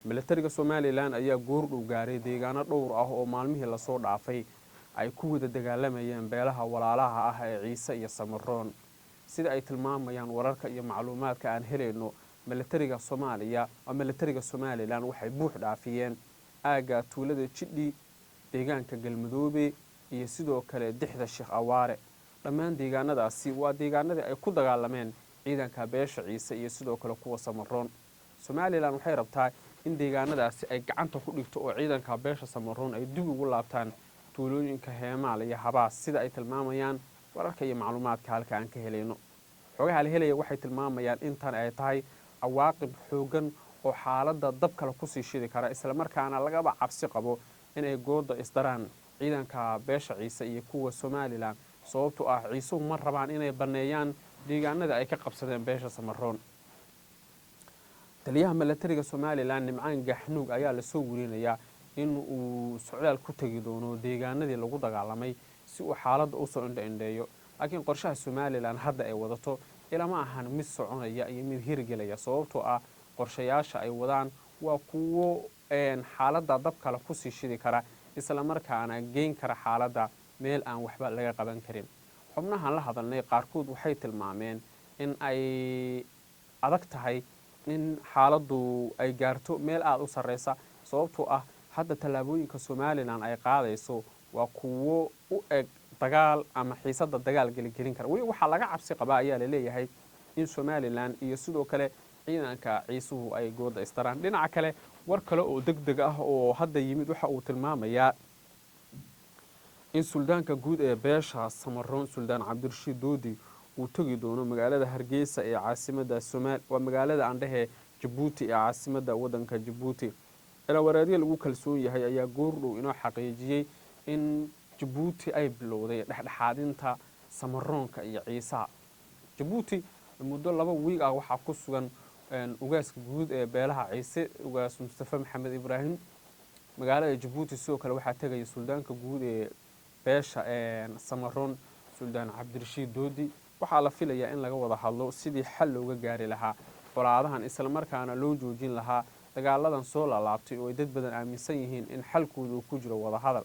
Milatariga Somalilan ayaa goordhow gaaray deegaano dhowr ah oo maalmihii lasoo dhaafay ay ku wada dagaalamayeen beelaha walaalaha ah ee Ciise iyo Samaroon. Sida ay tilmaamayaan wararka iyo macluumaadka aan helayno, milatariga Soomaaliya, milatariga Somalilan waxay buux dhaafiyeen aagga tuulada Jidhi, deegaanka Galmadoobe iyo sidoo kale Dixda Sheekh Awaare. Dhammaan deegaanadaasi waa deegaanadii ay ku dagaalameen ciidanka beesha Ciise iyo sidoo kale kuwa Samaroon. Somalilan waxay rabtaa in deegaanadaasi ay gacanta ku dhigto oo ciidanka beesha Samaroon ay dib ugu laabtaan tuulooyinka Heemaal iyo Habaas, sida ay tilmaamayaan wararka iyo macluumaadka halka aan ka helayno. Xogaha la helaya waxay tilmaamayaan intan ay tahay cawaaqib xoogan oo xaaladda dab kale kusii shidi kara, islamarkaana lagaba cabsi qabo inay gooda isdaraan ciidanka beesha Ciise iyo kuwa Somalilan, sababto ah Ciisuhu ma rabaan inay banneeyaan deegaanada ay ka qabsadeen beesha Samaroon. Taliyaha milatariga Somalilan Nimcaan Gaxnuug ayaa lasoo werinayaa in uu socdaal ku tegi doono deegaanadii lagu dagaalamay si uu xaaladda usoo indho indheeyo, laakiin qorshaha Somalilan hadda ay wadato ilama ahan mid soconaya iyo mid hirgelaya, sababtoo ah qorshayaasha ay wadaan waa kuwo xaaladda dab kale kusii shidi kara, islamarkaana geyn kara xaaladda meel aan waxba laga qaban karin. Xubnahan la hadalnay qaarkood waxay tilmaameen in ay adag tahay in xaaladdu ay gaarto meel aada u sarreysa, sababtoo ah hadda tallaabooyinka Somalilan ay qaadayso waa kuwo u eg dagaal ama xiisadda dagaal geligelin kara. Weli waxaa laga cabsi qabaa ayaa laleeyahay in Somalilan iyo sidoo kale ciidanka Ciisuhu ay gooda isdaraan. Dhinaca kale, war kale oo deg deg ah oo hadda yimid waxa uu tilmaamayaa in suldaanka guud ee beesha Samaroon, Suldaan Cabdirashiid Doodi, uu tegi doono magaalada Hargeysa ee caasimada Somaal, waa magaalada andhehe Jabuuti ee caasimada wadanka Jabuuti. Ilawareedyo lagu kalsoon yahay ayaa goordhow inoo xaqiijiyey in Jabuuti ay bilowday dhexdhexaadinta Samaroonka iyo Ciisaha. Jabuuti muddo 2 wiig ah waxaa ku sugan ugaaska guud ee beelaha Ciise, Ugaas Mustafe Maxamed Ibraahim. Magaalada Jabuuti sidoo kale waxaa tegaya suldaanka guud ee beesha Samaroon, Suldaan Cabdirashiid Doodi. Waxaa la filayaa in laga wada hadlo sidii xal looga gaari lahaa colaadahan, islamarkaana loo joojin lahaa dagaaladan soo laalaabtay oo ay dad badan aaminsan yihiin in xalkooda uu ku jiro wadahadal.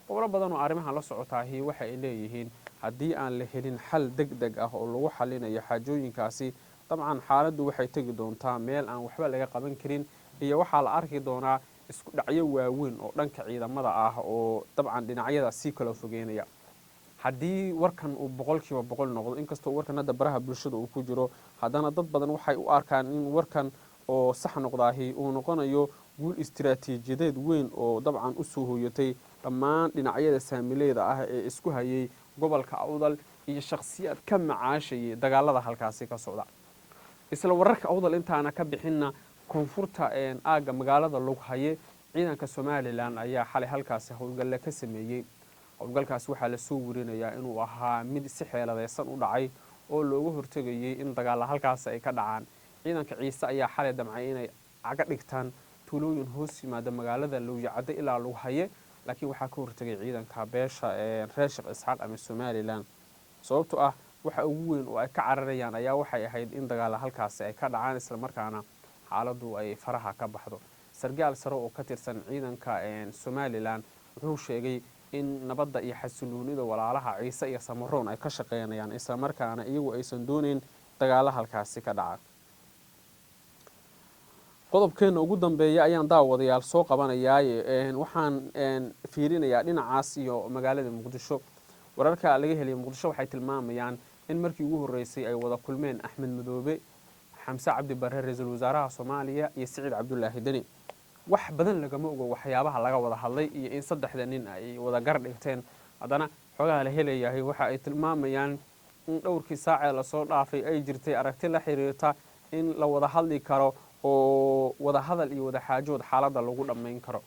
Khubro badan oo arrimahan la socotaahi waxa ay leeyihiin haddii aan la helin xal deg deg ah oo lagu xalinayo xaajooyinkaasi, dabcan xaaladdu waxay tegi doontaa meel aan waxba laga qaban karin, iyo waxaa la arki doonaa isku dhacyo waaweyn oo dhanka ciidamada ah oo dabcan dhinacyada sii kala fogeynaya. Haddii warkan uu 100% noqdo, inkastoo warkan hadda baraha bulshada uu ku jiro, haddana dad badan waxay u arkaan in warkan oo sax noqdaahi uu noqonayo guul istiraatiijiyadeed weyn oo dabcan usoo hooyatay dhammaan dhinacyada saamileyda ah ee isku hayay gobolka Awdal iyo shakhsiyaad ka macaashayay dagaalada halkaasi ka socda. Isla wararka Awdal intaana ka bixinna, koonfurta aagga magaalada Lughaye ciidanka Somalilan ayaa xalay halkaasi howlgalle ka sameeyey. Howlgalkaasi waxaa lasoo werinayaa inuu ahaa mid si xeeladeysan u dhacay oo looga hortegayay in dagaalla halkaasi ay ka dhacaan. Ciidanka Ciise ayaa xalay damcay inay caga dhigtaan tuulooyin hoos yimaada magaalada Lowyacaddo ilaa Lughaye, laakiin waxaa ka hortegay ciidanka beesha reer Sheekh Isxaaq ama Somalilan, sababtoo ah waxa ugu weyn oo ay ka cararayaan ayaa waxay ahayd in dagaalla halkaasi ay ka dhacaan, islamarkaana xaaladdu ay faraha ka baxdo. Sargaal sare oo ka tirsan ciidanka Somalilan wuxuu sheegay in nabadda iyo xasiloonida walaalaha Ciise iyo Samaroon ay ka shaqeynayaan, islamarkaana iyagu aysan dooneyn dagaalla halkaasi ka dhaca. Qodobkeena ugu dambeeya ayaan daawadayaal soo qabanayaaye, waxaan fiirinayaa dhinacaas iyo magaalada Muqdisho. Wararka laga helaya Muqdisho waxay tilmaamayaan in markii ugu horreysay ay wada kulmeen Axmed Madoobe, Xamse Cabdi Barre ra-iisul wasaaraha Soomaaliya iyo Siciid Cabdulaahi Deni. Wax badan lagama ogo waxyaabaha laga wada hadlay iyo in saddexda nin ay wada gar dhigteen. Haddana xogaha la helayahay waxa ay tilmaamayaan in dhowrkii saacee lasoo dhaafay ay jirtay aragti la xiriirta in la wada hadli karo oo wada hadal iyo wada xaajood xaaladda lagu dhammayn karo.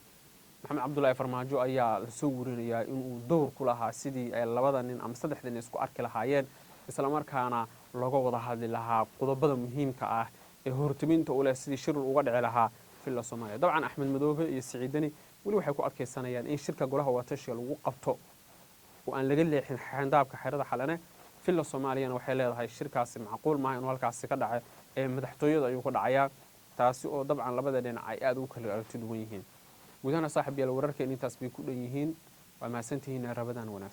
Maxamed Cabdulaahi Farmaajo ayaa lasoo werinayaa inuu dowr ku lahaa sidii ay labada nin ama saddexda nin isku arki lahaayeen, islamarkaana looga wada hadli lahaa qodobada muhiimka ah ee hortiminta u leh sidii shir uga dhici lahaa Villa Soomaaliya. Dabcan Axmed Madoobe iyo Siciid Deni weli waxay ku adkaysanayaan in shirka golaha wadatashiga lagu qabto oo aan laga leexin xayndaabka xerada Xalane. Villa Soomaaliyana waxay leedahay shirkaasi macquul maaha inuu halkaasi ka dhace ee madaxtooyada ayuu ka dhacayaa. Taasi oo dabcan labada dhinac ay aada ugu kala aragti duwan yihiin. Gudahana, saaxib yaal, wararkeen intaas bay ku dhan yihiin. Waa mahadsantihiin, ramadaan wanaagsan.